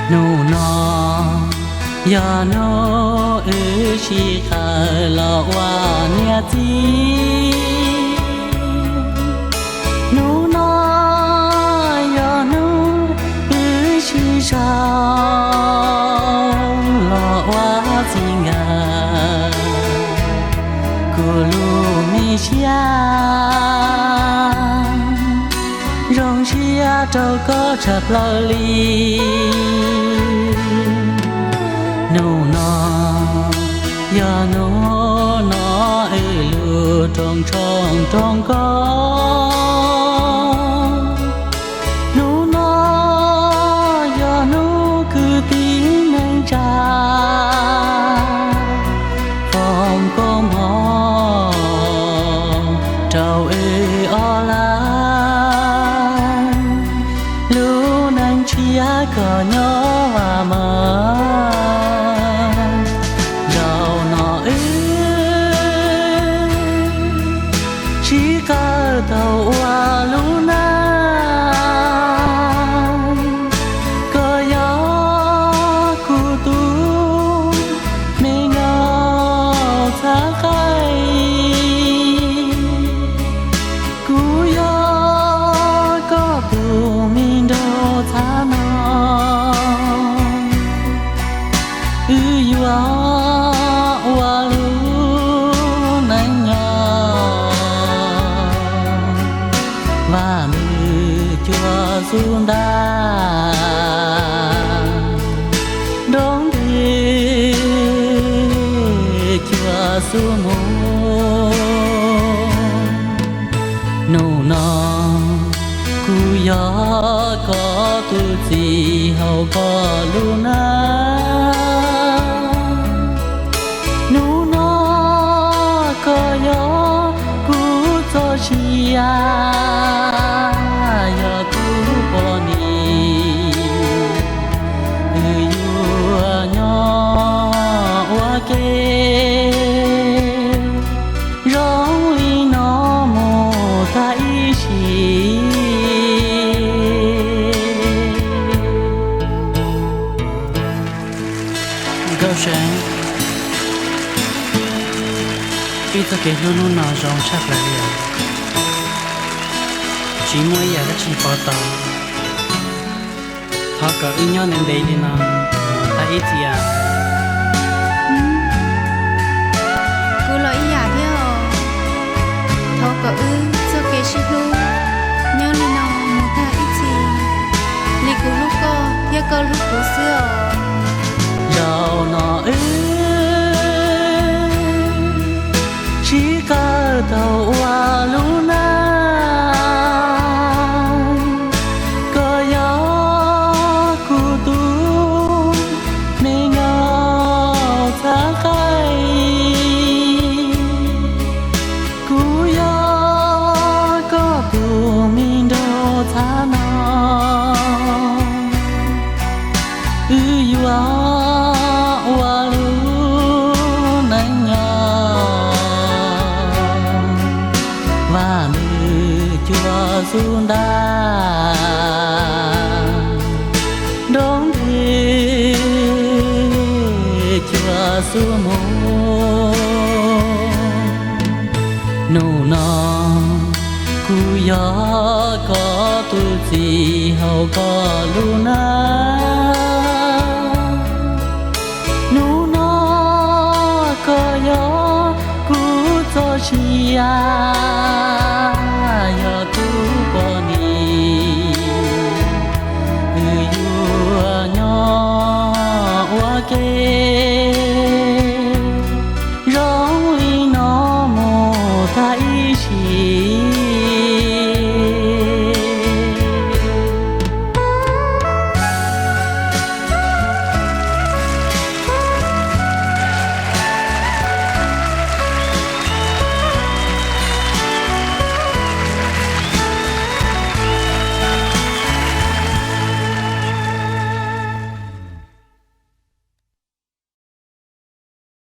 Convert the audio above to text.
Hnub no yog hnub wb sib qawm los ua niam txiv. Hnub no yog hnub wb sib sau los ua txij nkawm. Kuv lub me siab zoo siab rau koj tshaj plaws li. Hnub no yog hnub no wb lub rooj tshoob rooj kos. Hnub no yog hnub kwv tij neej tsa foom koob hmoov rau wb ob leeg. Lub neej tshiab koj nyob vam meej. Zaum no wb sib qawm tau ua lub neej. Koj yog kuv tus me nyuam txhav qaib, kuv yog koj tus me nraug txhav no. Wb yuav ua lub neej nyob vaj ntug cuaj xub ntab, nroo ntws cuaj xub muag. Hnub no kuv yog koj tus txiv hauv koj lub neej. Hnub no koj yog kuv txoj sia, yog kuv poj niam. Wb yuav nyob ua ke zoo li no mus tag ib sim. Nkauj Seev, wb txoj kev hlub hnub no zoo tshaj plaws li os. Tsis muaj ib yam dab tsi pov tau. Thov kom wb nyob ntev ntev li no mus tag ib txhia. Kuv los ib yam thiab os. Thov kom wb txoj kev sib hlub nyob li no mus tag ib txhis, li kuv hlub koj thiab koj hlub kuv xwb os. Zaum no wb sib qawm tau ua lub neej. Koj yog kuv tus me nyuam txhav qaib, kuv yog koj tus me nraug txhav no. Wb yuav ua lub neej nyob vaj ntug cuaj xub ntab, nroo ntws cuaj xub muag. Hnub no kuv yog koj tus txiv hauv koj lub neej. Hnub no koj yog kuv txoj sia,